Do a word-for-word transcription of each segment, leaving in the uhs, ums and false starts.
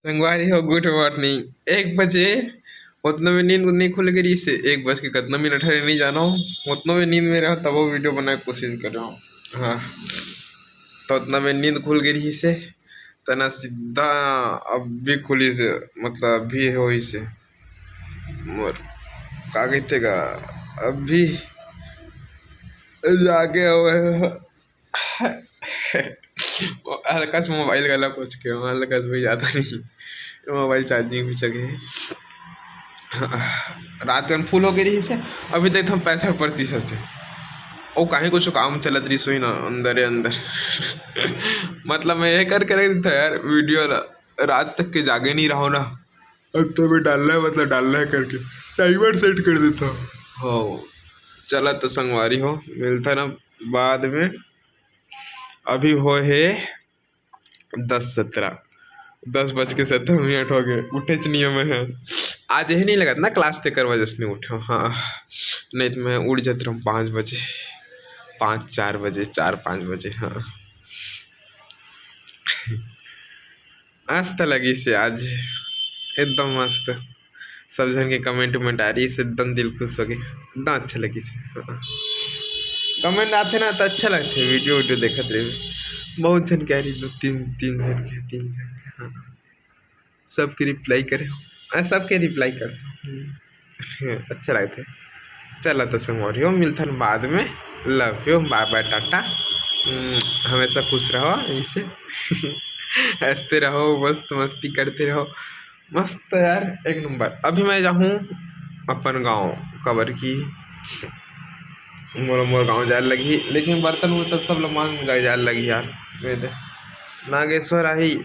संगवारी हो, गुड मॉर्निंग। एक बजे उतना में नींद नहीं खुल के रहिस हे, एक बज के कितना मिनट हरे नहीं जानो, उतना में नींद में रहो तब वो वीडियो बनाए के कोशिश कर रहा हूँ। हाँ, तो उतना में नींद खुल के रहिस हे, तना सीधा अभी खुलिस हे, मतलब अभी होइस हे मोर, का कहते का, अभी जागे हुए। हल्का से मोबाइल गला पहुँच के, हल्का से भी ज़्यादा नहीं, मोबाइल चार्जिंग भी चढ़े। रात कन फुल हो गई रहिस हे, अभी तक हम पैंसठ प्रतिशत हे। ओ, कहीं कुछ काम चलत रहिस होही ना अंदरे अंदर। मतलब मैं ये कर कर देता यार वीडियो, रात तक के जागे नहीं रहो ना। अब तो मैं डालना है, मतलब डालना है करके टाइमर सेट कर देता हूँ। हाँ, चला तो संगवारी हो, मिलता ना बाद में। अभी हो हे दस सत्रह, दस बज के सत्रह मिनट हो गए, उठे च नहीं हमें है। आज यही नहीं लगत ना क्लास, तेकर वजह से नहीं उठे। हाँ, नहीं तो मैं उठ जाते रहूँ पाँच बजे, पाँच चार बजे, चार पाँच बजे। हाँ, मस्त लगिस हे आज, एकदम मस्त। सब झन के कमेंट उमेंट आ रहिस हे, एकदम दिल खुश हो गे, एकदम अच्छा लगिस हे। हाँ। कमेंट आथे ना तो अच्छा लगथे, वीडियो वीडियो देखत रहे। बहुत झन के आ रही, दो तीन, तीन झन के, तीन झन के। हाँ, सबके रिप्लाई करे हो, आ, सबके रिप्लाई कर। अच्छा लगथे। चला तो संगवारी हो, मिलथन बाद में। लव यू, बाय बाय, टाटा। हम्म, हमेशा खुश रहो ऐसे। हंसते रहो, मस्त मस्ती करते रहो। मस्त यार, एक नंबर। अभी मैं जाहूँ अपन गाँव, काबर कि मोर, मोर गाँव जाए लगही, लेकिन बर्तन उर्तन सब ला मांज मुंजाए जाए लगही यार। ये दे, नागेश्वर आही,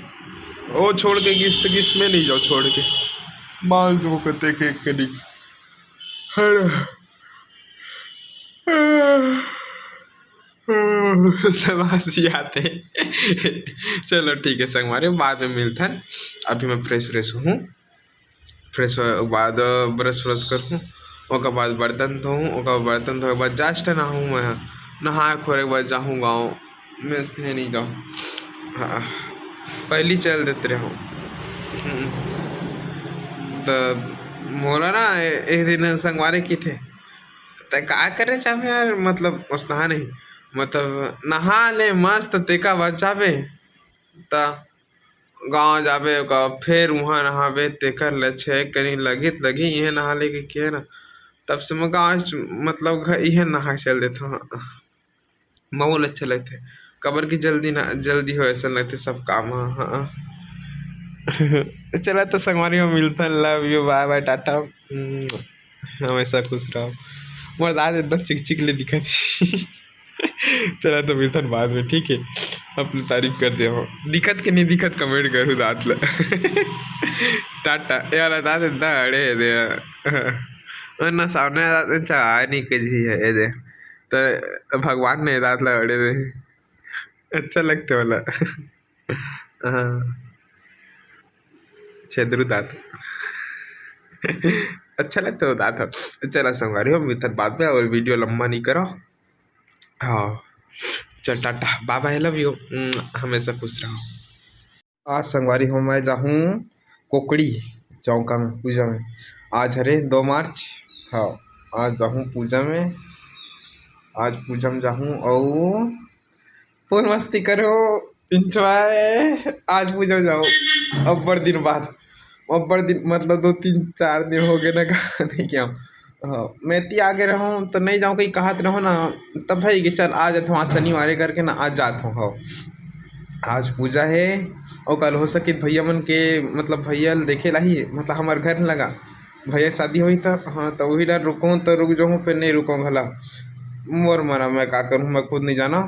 ओ छोड़ के गिस तो गिस, मैं नहीं जाऊँ छोड़ के। मांज वो कते के कनिक। हर सब हंसी आते। चलो ठीक है संगवारी, बाद में मिलथन। अभी मैं फ्रेश व्रेश हूँ, फ्रेश होए के बाद ब्रश व्रश करहूँ, ओकर बाद बर्तन धोहूँ, ओकर बाद बर्तन धोए के बाद just नहाहूँ मैं ह। नहाए खोरे के बाद जाहूँ गाँव, मैं इसलिए नहीं जाऊँ। हाँ, पहली चल देते रहूँ। हम्म। त मोला ना ए-, एक दिन संगवारी किथे, "तैं का करे जाबे यार, मतलब ओसनहा नहीं, मतलब नहा ले मस्त, तेकर बाद जाबे।" त गाँव जाबे, ओकर फेर उहाँ नहाबे, तेकर ले छे कनी लगित लगी, इहें नहा ले के किहे ना। तब से मैं गाँव च-, मतलब घ-, इहें नहा के चल देथव। माहौल अच्छा लगथे, काबर कि जल्दी ना, जल्दी हो अइसन लगथे सब काम ह। हाँ। चला तो संगवारी हो, मिलथन, love you, bye bye, Tata. हम्म, हमेशा खुश रहो। मोर दांत एकदम चिकचिक ले दिखत हे। चला तो मिलथन बाद में, ठीक है? अपनी तारीफ कर दे हो। दिखत के नहीं दिखत, comment करू दांत ल। टाटा। ये वाला दांत इतना अड़े हे दे। और ना सामने दांत में चाय नहीं कजी है, ये दे। तो भगवान ने दांत ल अड़े दे। अच्छा लगते वाला। हाँ। छेदरू दांत। अच्छा लगता हो दांत। चला संगवारी हो, मिलथन बाद में और video लंबा नहीं करो। हाँ, चल Tata, bye bye, love you। हम्म, हमेशा खुश रहो। आज संगवारी हो, मैं जाहूँ कोकड़ी चौका में पूजा में। आज हरे दो मार्च। हाँ, आज जाहूँ पूजा में, आज पूजा में जाहूँ अऊ full मस्ती करो, enjoy। आज पूजा में जाओ, अब्बड़ दिन बाद, अब्बड़ दिन, मतलब दो तीन चार दिन हो गए ना, कहा नहीं क्या। हाँ, मैं ती आगे रहूँ तो नहीं जाऊँ, कहीं कहत रहो ना, तब भाई कि चल आ जाता हूँ, आज शनिवार हे करके ना, आज जात हूँ। हाँ, आज पूजा हे, और कल हो सके भैया मन के, मतलब भैया ल देखे लाही, मतलब हमार घर लगा भैया शादी होई त, हाँ, त वही ला रुकूँ त रुक जाहूँ, फिर नहीं रुकूँ घला। मोर मना, मैं का करूँ, मैं खुद नहीं जाना।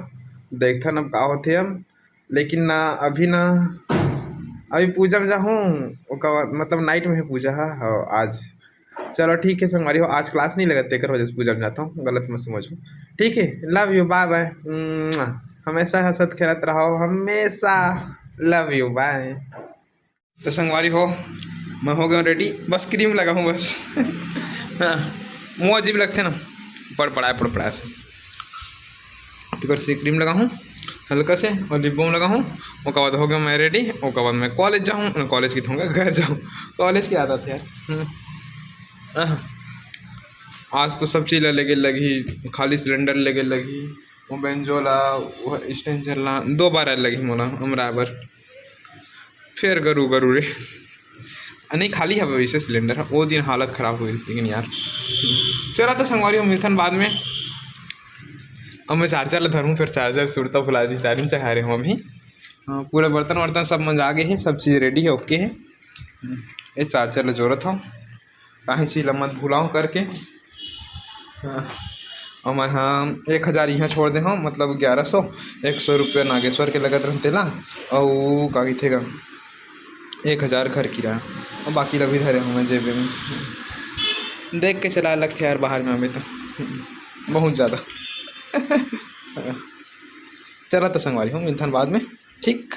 देखथन अब का होथे अब, लेकिन ना, अभी ना, अभी पूजा में जाहूँ, ओकर बाद, मतलब night में ही पूजा है, हाँ, आज। चलो ठीक है संगवारी हो, आज class नहीं लगत, तेकर वजह से पूजा में जाता हूँ, गलत मत समझो। ठीक है, love you, bye bye। हमेशा हंसत खेलत रहो, हमेशा। Love you, bye। तो संगवारी हो, मैं हो गया हूँ ready, बस cream लगा हूँ बस। हाँ, मुँह अजीब लगथे ना, पड़ पड़ा है, पड़ पड़ा है ऐसे। तो कर से cream लगा हूँ, हल्का से और लिप बाम लगाहूँ। ओकर बाद हो गया मैं रेडी। ओकर बाद मैं कॉलेज जाहूँ, कॉलेज की कहूँगा, घर जाहूँ। कॉलेज की आदत है यार। हम्म। आह, आज तो सब चीज ला लेगे लगही, खाली सिलेंडर लेगे लगही, वो बेंजो ला, वो स्ट्रेंजर ला, दो बार आए लगही मोला अमराए बर। फेर गरू गरू रे। आ, नहीं, खाली हवे वैसे सिलेंडर ह। वो दिन हालत खराब हो गई, लेकिन यार, चला तो संगवारी हो, मिलथन बाद में। अब मैं चार्जर ला धरूँ, फिर चार्जर सुरता भुला जी, चार्जिंग चढ़ा रहे हूँ अभी। हाँ, पूरा बर्तन वर्तन सब मंजा गए हे, सब चीज रेडी है, ओके है। ये चार्जर ला जोरत हूँ, काहे चीज ला मत भुलाओ करके। हाँ, और मैं, हाँ, एक हजार यहाँ छोड़ दे हूँ, मतलब ग्यारह सौ, एक सौ रुपया नागेश्वर के लगत रहते ला, और का कहिथे गा, एक हजार घर किराया, और बाकी ला भी धरे हूँ मैं जेबे में। देख के चलाए लगथे यार, बाहर में अभी तो बहुत ज़्यादा। चला तो संगवारी हो, मिलथन बाद में, ठीक।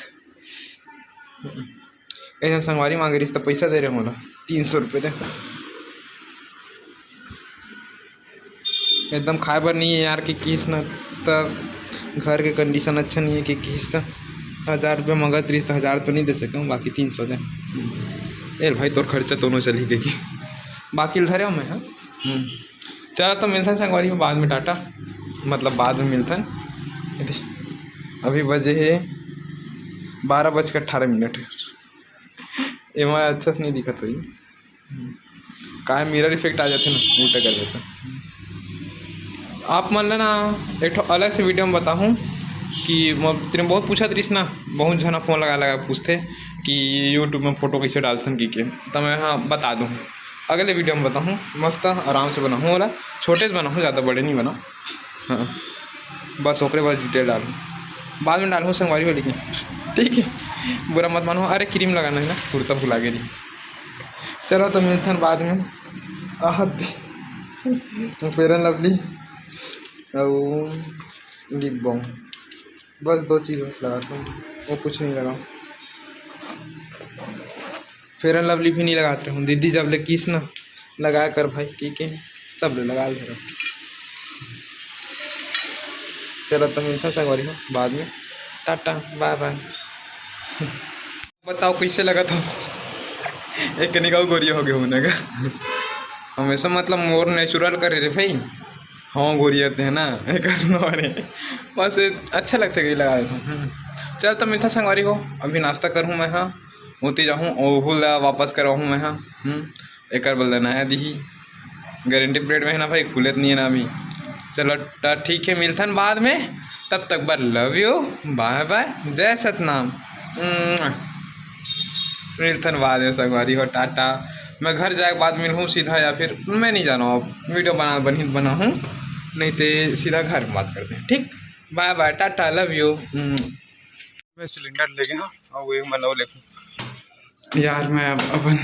एक झन संगवारी मांगे रहिस त पैसा दे रहे मोला, तीन सौ रुपये दे। एकदम खाए बर नहीं है यार, कि किस न, त घर के कंडीशन अच्छा नहीं है, कि किस त हजार रुपये मंगत रहिस त हजार तो नहीं दे सकूँ, बाकी तीन सौ दे। ए भाई, तोर खर्चा दोनों चली गई, बाकी ल धरे हो मैं, हाँ। हम्म। चला तो मिलथन संगवारी हो बाद में, टाटा, मतलब बाद में मिलथन। अभी बजे हे बारह बज के अट्ठारह मिनट। एमा अच्छा से नहीं दिखत होही, काय मिरर इफेक्ट आ जाथे ना, उल्टा कर देता। आप मन ला ना एक ठो अलग से वीडियो में बताहूँ कि म-, तेरे बहुत पूछत रहिस ना, बहुत झना फोन लगा लगा पूछथे कि YouTube में फोटो कैसे डालथन की के, तो मैं हाँ बता दूँ, अगले वीडियो में बताहूँ। मस्त आराम से बनाहूँ वाला, छोटे से बनाहूँ, ज़्यादा बड़े नहीं बनाऊँ। हाँ, बस ओकरे बाद डिटेल डालूँ, बाद में डालूँ संगवारी हो, लेकिन ठीक है, बुरा मत मानो। अरे क्रीम लगाना है ना, सुरता भुला गे रही। चलो तो मिलथन बाद में। आह, फेयर एंड लवली और लिप बाम, बस दो चीज़ बस लगाता हूँ, वो कुछ नहीं लगाऊँ। फेयर एंड लवली भी नहीं लगात रहूँ दीदी, जब ले किस ना लगाया कर भाई की के, तब ले लगा ले रहूँ। चलो तो मिलता संगवारी हो बाद में, टाटा बाय बाय। बताओ कैसे लगत हो? एक कनिक अउ गोरिया हो गया होने का। हमेशा मतलब मोर नेचुरल करे रे भाई। हाँ, गोरिया ते है ना, एक नो रे। बस ये अच्छा लगता है, ये लगा देता हूँ। हम्म। चल तो मिलता संगवारी हो, अभी नाश्ता करूँ मैं, हाँ, ओती जाहूँ, ओहू ला वापस करवाहूँ मैं, हाँ। हम्म, एकर बदला नया दिही। गारंटी पीरियड में है ना भाई, खुलत नहीं है ना अभी। चलो, त ठीक है, मिलथन बाद में। तब तक बर लव यू, बाय बाय, जय सतनाम। उम्म। मिलथन बाद में संगवारी हो, टाटा। मैं घर जाए के बाद मिलहूँ सीधा, या फिर मैं नहीं जाना, अब वीडियो बना बनही तो बनाहूँ, नहीं तो सीधा घर में बात करते हैं, ठीक। बाय बाय, टाटा, लव यू। मैं सिलेंडर ले गया हूँ और वो मैं लो लेके यार, मैं अब अपन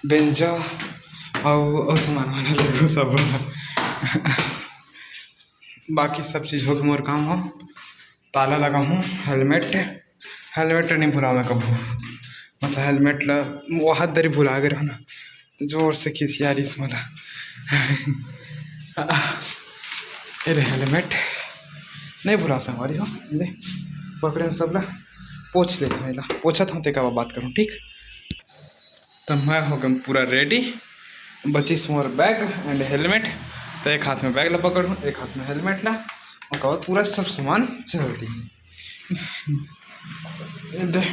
बेंजो और, और सामान वाला लेगो सब वाला। बाकी सब चीज़ हो गया मोर काम हो। ताला लगा हूँ, हेलमेट, हेलमेट नहीं भुला मैं कभू, मतलब हेलमेट ला वो हाथ दरी भुला गए रहो ना, जोर से खिसिया रहिस मोला। ए रे हेलमेट, नहीं भुला संगवारी हो, दे पकड़े सब ला, पोछ लेते हैं ला, पोछत हूँ तेका बात करूँ, ठीक। तो मैं हो गया पूरा रेडी, बचिस मोर बैग एंड हेलमेट। तो एक हाथ में बैग ला पकड़ूँ, एक हाथ में हेलमेट ला, ओकर बाद पूरा सब सामान चल दी। दे,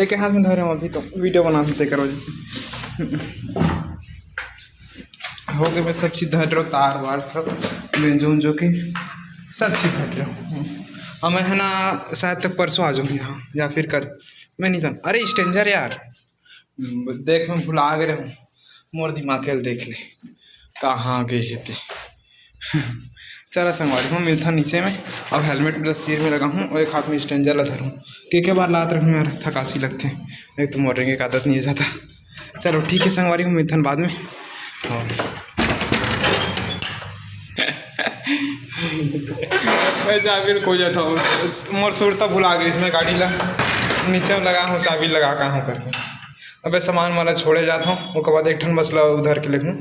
एक हाथ में धरे हूँ अभी तो वीडियो बनाते तेकर वजह से। हो गए मैं सब चीज़ धर रहे हो, तार वार सब, बेंजो उंजो के सब चीज़ धर रहे हो। हमें है ना, शायद तक परसों आ जाऊँगी यहाँ, या फिर कल, मैं नहीं जानता। अरे स्ट्रेंजर यार, देख मैं भुला गए रहूँ, मोर दिमाग के देख ले कहाँ गए हे ते। चला संगवारी हो, मिलथन नीचे में। अब हेलमेट मेरा सिर में लगा हूँ और एक हाथ में स्ट्रेंजर ला धरूँ, के के बार लात रहूँ यार, थकासी लगथे, एक तो मोर रेंगे के आदत नहीं है ज़्यादा। चलो ठीक है संगवारी हो, मिलथन बाद में। हाँ। मैं चाबी ल खो जाता हूँ, मोर सुरता भुला गई इसमें, गाड़ी ला नीचे में लगा हूँ, चाबी लगा का हूँ करके। अबे सामान वाला छोड़े जात हूँ, ओकर बाद एक ठन बस ला उधर के लेगूँ,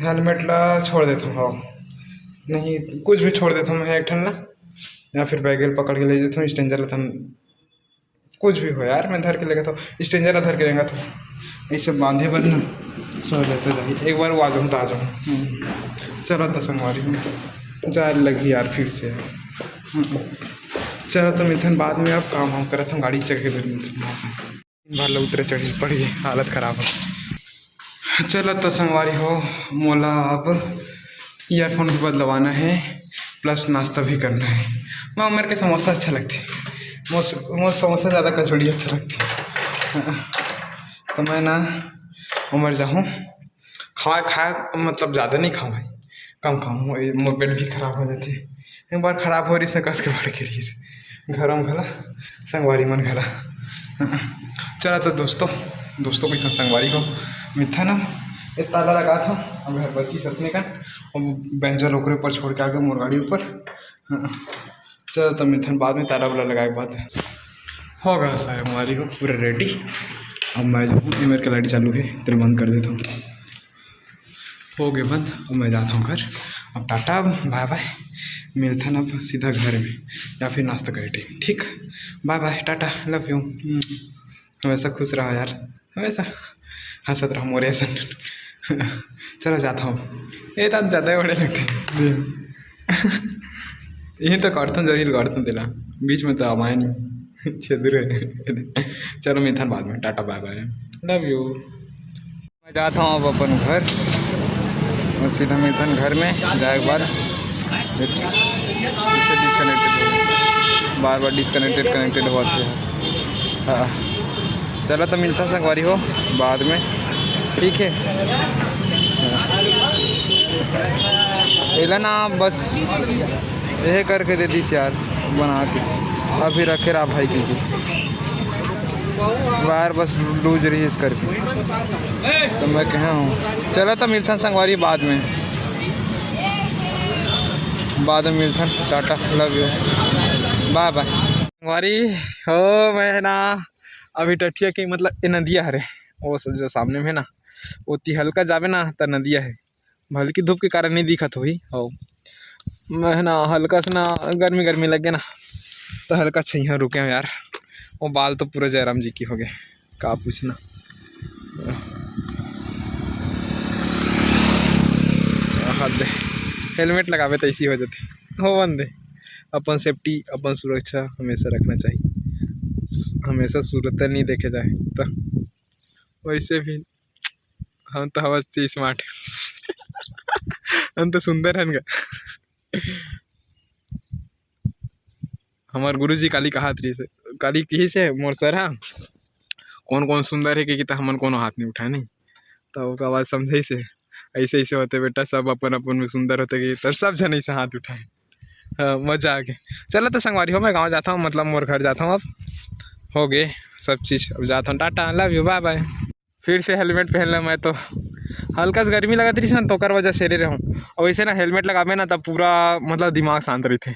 हेलमेट ला छोड़ देता हूँ। हाँ, नहीं कुछ भी छोड़ देता हूँ मैं एक ठन ला। या फिर बैगेल पकड़ के ले जाता हूँ, स्ट्रेंजर ला तन कुछ भी हो यार, मैं धर के लेगा तो स्ट्रेंजर ला धर के लेगा तो इसे बांधे बर ना सो लेते जाही। एक बार वो आ जाऊँ तो आ जाऊँ। हम्म। चलो तो संगवारी हो, जाए लगी यार फिर से। हम्म। चलो तो मिलथन बाद में, अब काम हम करत हम, गाड़ी चढ़े बर मिलथन बाद में। दिन भर ले उतरे चढ़े पड़ गए, हालत खराब हो। चलो तो संगवारी हो, मोला अब ईयरफोन भी बदलवाना है, प्लस नाश्ता भी करना है। मैं उमर के समोसा अच्छा लगते, मोर मोर समोसा ज़्यादा कचौड़ी अच्छा लगते। तो मैं ना उमर जाहूँ, खा खा मतलब ज़्यादा नहीं खाऊँ भाई, कम खाऊँ, मोर पेट भी खराब हो जाते। एक बार खराब हो रही से कस के बढ़ के रही से, घर में घला, संगवारी मन घला। चला तो दोस्तों, दोस्तों को इतना संगवारी को मिलता ना, ये ताला लगा था, अब घर बची सतने का, और बेंजल ओकरे ऊपर छोड़ के आ गए मोर गाड़ी ऊपर। चलो तो मिलथन बाद में, ताला वाला लगाए के बाद। हो गया सारे हमारी हो पूरा रेडी। अब मैं जो हूँ, ये मेरे के लाइट चालू है, तेल बंद कर देता हूँ। हो गए बंद, अब मैं जाता हूँ घर। अब टाटा, बाय बाय, मिलथन अब सीधा घर में या फिर नाश्ता करे टाइम, ठीक? बाय बाय, टाटा, लव यू। हमेशा खुश रहो यार, हमेशा हंसत रहो मोरे असन। चलो जाता हूँ, ये तो ज़्यादा ही बड़े लगते हैं। यही तो काटथन, जरूर काटथन तेला, बीच में तो आवाए नहीं, छेद रहे। चलो मिलथन बाद में, tata bye bye, love you. मैं जाता हूँ अब अपन घर, और सीधा मिलथन घर में जाए के बाद। फिर से डिस्कनेक्टेड हो, बार बार डिस्कनेक्टेड कनेक्टेड होत है। हाँ, चला तो मिलता संगवारी हो बाद में, ठीक है। हाँ। एला ना बस यह करके दे दीस यार, बना के अभी रखे रहा भाई, क्योंकि वायर बस लूज रही इस करके। तो मैं कहा हूँ, चला तो मिलता संगवारी बाद में, बाद में मिलता। टाटा, लव यू, बाय बाय। संगवारी हो, मैं ना अभी टठिया के मतलब ये नदिया हरे, वो स-, जो सामने में है ना, ओती हल्का जाबे ना त नदिया है, हल्की धूप के कारण नहीं दिखत होही। और मैं ना हल्का से ना गर्मी गर्मी लग गया ना, तो हल्का छैया रुके हैं यार। वो बाल तो पूरा जयराम जी की हो गए, का पूछना। हद, हेलमेट लगावे तो ऐसी हो जाते हो बंदे। अपन सेफ्टी, अपन सुरक्षा हमेशा रखना चाहिए, हमेशा सुरत नहीं देखे जाए तो। वैसे भी हम तो हवा से स्मार्ट, हम तो सुंदर हन गा। हमार गुरुजी काली कहात रहिस हे, काली किहिस हे मोर सर हा, कौन कौन सुंदर है कि, कि त हमन कोनो हाथ नहीं उठाए नहीं। तो ओकर बाद समझाइस हे, ऐसे ऐसे होते बेटा, सब अपन अपन में सुंदर होते कि त सब झन ऐसे हाथ उठाए। हाँ, मजा आ गया। चलो तो संगवारी हो, मैं गाँव जाता हूँ, मतलब मोर घर जाता हूँ अब। हो गए सब चीज़, अब जाता हूँ, टाटा, लव यू, बाय बाय। फिर से हेलमेट पहनला मैं तो, हल्का से गर्मी लगत रहिस ना, तो ओकर वजह से रे रहूँ। और वैसे ना हेलमेट लगाबे ना, तब पूरा मतलब दिमाग शांत रहिथे।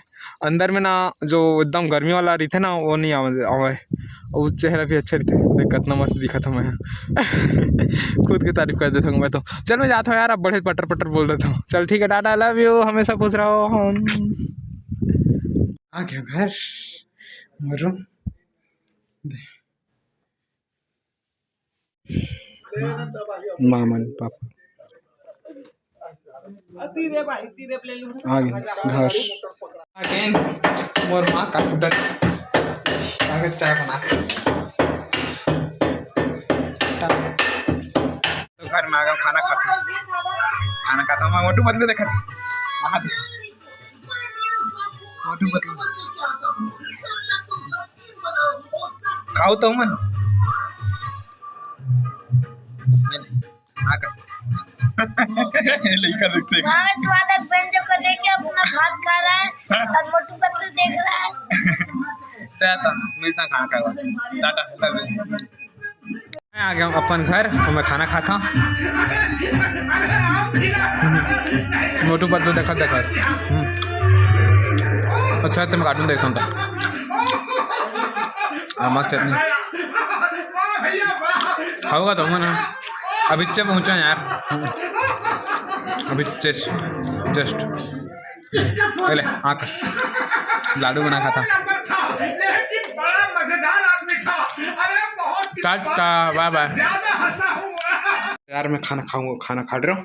अंदर में ना जो एकदम गर्मी वाला रहिथे ना, वो नहीं आवे, आवे। और चेहरा भी अच्छा रहिथे। देख कितना मस्त दिखत हूँ मैं। खुद की तारीफ कर देता हूँ मैं तो। चल मैं जाता हूँ यार, अब बड़े पटर पटर बोल देता हूँ। चल ठीक है, टाटा, लव यू, हमेशा खुश रहो। हम आ गया घर, रूम। मामन पापा आ गए घर। Again, मोर माँ का टूटा आगे चाय बना। तो घर में आ गए, खाना खाते, खाना खाता हूँ। मैं मोटू पतलू देखा था वहाँ पे। मोटू पतलू खाओ तो मन। हाँ कर। लड़का देखते हैं। वहाँ में स्वागत व्यंजन को देख के अपना भात खा रहा है और मोटू पतलू देख रहा है। चल तो मिलता खाना खाए बाद। Tata, love you। मैं आ गया हूँ अपन घर और मैं खाना खाता हूँ। मोटू पतलू देखत देखत। हम्म। अच्छा, तुम cartoon देखता हूँ तो। आमा चटनी। खाऊंगा तो ना। अभी चे पहुंचा यार। अभी just, just। पहले आँख। लाडू बना खाता। टाटा, बाय बाय। यार, मैं खाना खाऊंगा, खाना खा रहा हूँ,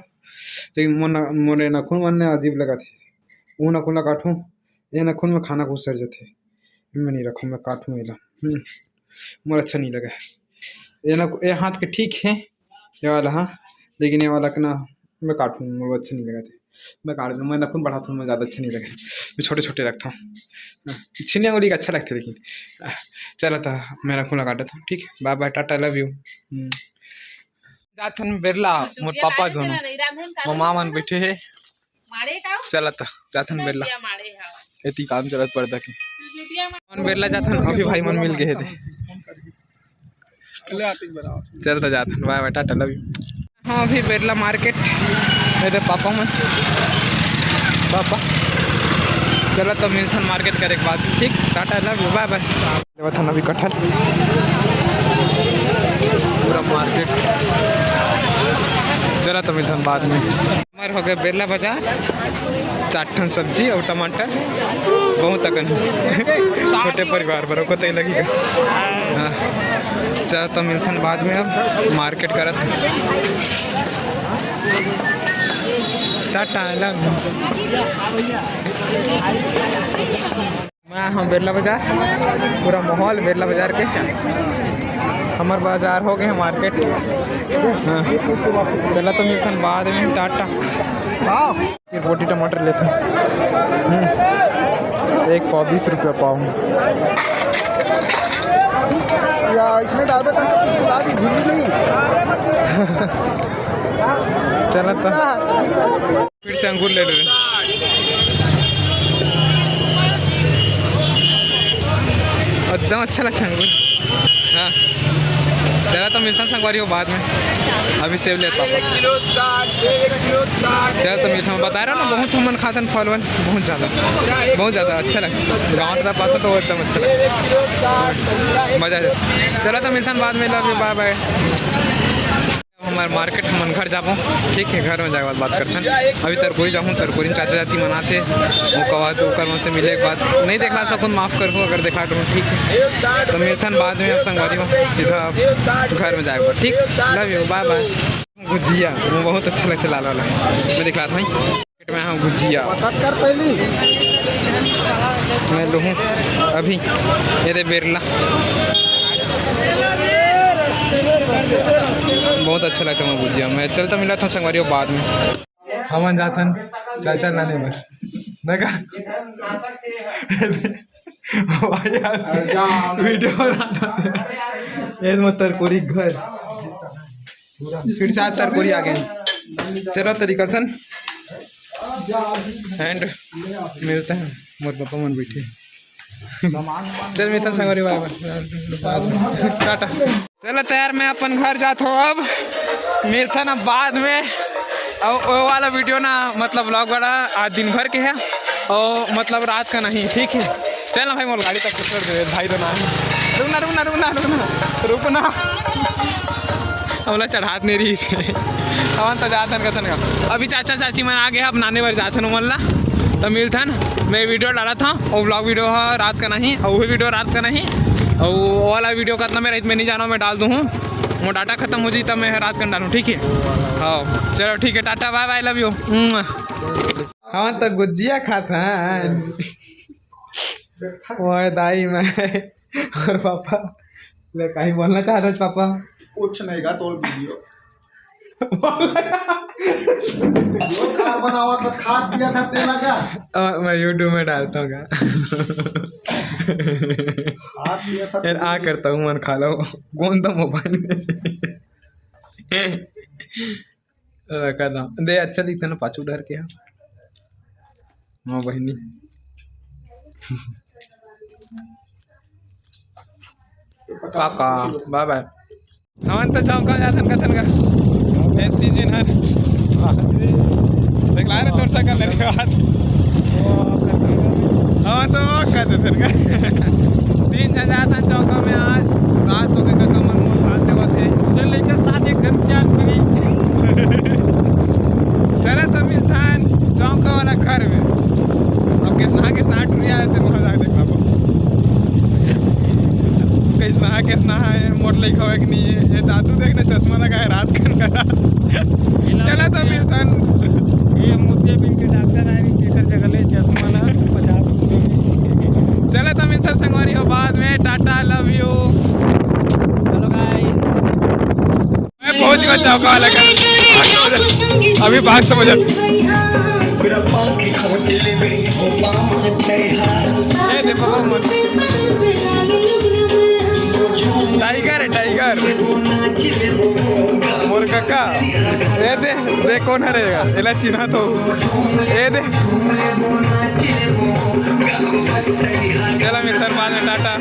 लेकिन मोर न-, मोरे नखुन मन ने अजीब लगा थे। वो नखुन ला काटूं, ये नखुन में खाना घुसर जाथे। मैं नहीं रखूं, मैं काटूं एला। हम्म, मोर अच्छा नहीं लगे। ये नख-, ये हाथ के ठीक है, ये वाला, हाँ, लेकिन ये वाला के ना मैं काटूं, मोर अच्छा नहीं लगा थे। मैं काट दूं, मैं नखुन बढ़ाता हूँ, मैं ज़्यादा अच्छा नहीं लगे। मैं छोटे छोटे रखता हूँ। हाँ, छिन्नी अंगुली का अच्छा लगता है, लेकिन, हाँ, चलो तो मैं नखुन लगा देता हूँ, ठीक है, बाय बाय, टाटा, लव यू। हम्म। जाथन बेरला, मोर पापा जोनो, ममा मन बैठे हे। चलत जाथन बेरला। एती काम चलत पर्दा के। मन बेरला जाथन, अभी भाई मन मिल गए हे ते। चलत जाथन, बाय बाय, टाटा, लव यू। हाँ, अभी बेरला मार्केट, ये दे पापा मन, पापा। चलत तो मिलथन मार्केट करे के बाद, ठीक, टाटा, लव यू, बाय बाय। लेवत हन अभी कटहल, पूरा मार्केट। चला तो मिलथन बाद में। हमर हो गए बेरला बाजार, चार ठन सब्जी और टमाटर, बहुत अकन। छोटे परिवार बर ओको तई लगी। हाँ, चला तो मिलथन बाद में, अब मार्केट करत। Tata, love you। मैं हाँ बेरला बाजार, पूरा माहौल बेरला बाजार के। हमर बाजार हो गए मार्केट। हाँ। चला तो मिलथन बाद में, टाटा। हाँ। सिर्फ रोटी टमाटर लेथन। हम्म। एक पाव बीस रुपया पाव। या इसमें डाल देता तो कुछ ला दी, झिल्ली नहीं। चला तो। फिर से अंगूर ले ले रहे। एकदम अच्छा लगता है अंगूर। हाँ, चला तो मिलथन संगवारी हो बाद में, अभी सेब लेता हूँ। चला तो मिलथन, बता रहा ना, बहुत हमन खाथन फल वल, बहुत ज़्यादा, बहुत ज़्यादा अच्छा लगता है। गाँव तरफ आता तो एकदम अच्छा लगता है, मज़ा आ जाता। चला तो मिलथन बाद में, love you, bye bye। हमारे मार्केट हमन घर जाबो, ठीक है, घर में जाए के बाद बात करथन। अभी तरकोरी जाहूँ, तरकोरी में चाचा चाची मन आथे, वो कहा तो ओकर मन से मिले के बाद नहीं देखला सकूँ, माफ करहु अगर देखा करूँ, ठीक है। तो मिलथन बाद में अब संगवारी हो, सीधा घर में जाए के बाद, ठीक, love you, bye bye। Gujiya वो बहुत अच्छा लगता है, लाल वाला, मैं दिखला था। मार्केट में हाँ गुजिया। मदद कर पहली। मैं लूहूँ अभी, ये दे बेरला। बहुत अच्छा लगता है गुजिया। मैं चलता मिला था संगवारी बाद में। हमन जाथन चाचा लाने बर। नगर। भाई आज वीडियो बनाता है। ये मत तरकोरी घर। फिर से आज तरकोरी आ गए। चलो तो निकलथन। And मिलते हैं, मोर पापा मन बैठे। चल मिलथन संगवारी, bye bye, टाटा। चलो तो यार, मैं अपन घर जात हूँ अब, मिलथन अब बाद में। और वो वाला वीडियो ना, मतलब vlog वाला, आज दिन भर के है और मतलब रात का नहीं, ठीक है। चल ना भाई, मोर गाड़ी तक छोड़ दे भाई, तो ना, रुकना, रुकना, रुकना, रुकना, रुकना। हमला चढ़ात नहीं रही से। हमन तो जाथन कथन का। अभी चाचा चाची मन आ गए, अब नाने बर जाथन उमन ला। तो मिलथन, मैं वीडियो डाला था, वो vlog वीडियो है रात का नहीं, और वही वीडियो रात का नहीं, और वो वाला वीडियो कतना में रात में नहीं जाना, मैं डाल दूँ हूँ। वो data खत्म हो जाई तब मैं रात का डालूँ, ठीक है? हाँ, चलो ठीक है, Tata, bye bye, love you। हाँ, तो गुजिया खात हैं। ओए दाई मैं और पापा, ले कहीं बोलना चाहत हस पापा? कुछ नहीं गा, तोर वीडियो। जो खार बनावा तो खाद दिया था तेला का। अ, मैं YouTube में डालता हूँ गा। खाद दिया था यार, आ करता हूँ, मन खा लो। कौन था मोबाइल में? रखा था। दे, अच्छा दिखता ना पाछू डर के। हाँ बहिनी। काका, bye bye। हमन तो चौक जाथन कथन का। ए, तीन दिन हर। देख ला रे, तोर साइकिल लेने के बाद। हमन तो वो कर देथन का। तीन जन जाथन चौक में आज। रात हो गए, काका मन मोर साथ देवत हे। तो लेकर साथ एक जन सियार free। चला तो मिलथन चौक वाला घर में। अब किसना किसना टुरिया है, तेरे को चला तो मिलथन। ये मोतियाबिंद के डॉक्टर आए रही, तेकर जगह ले चश्मा ला पचास रुपये में। चला तो मिलथन संगवारी हो बाद में। Tata, love you। Hello guys। मैं पहुंच गया चौका वाला घर। अभी भाग समझ। टाइगर है, टाइगर। मोर काका। ए दे, दे कौन हरे? एला चिन्हा तो। ए दे। चला मिलथन बाद में, टाटा।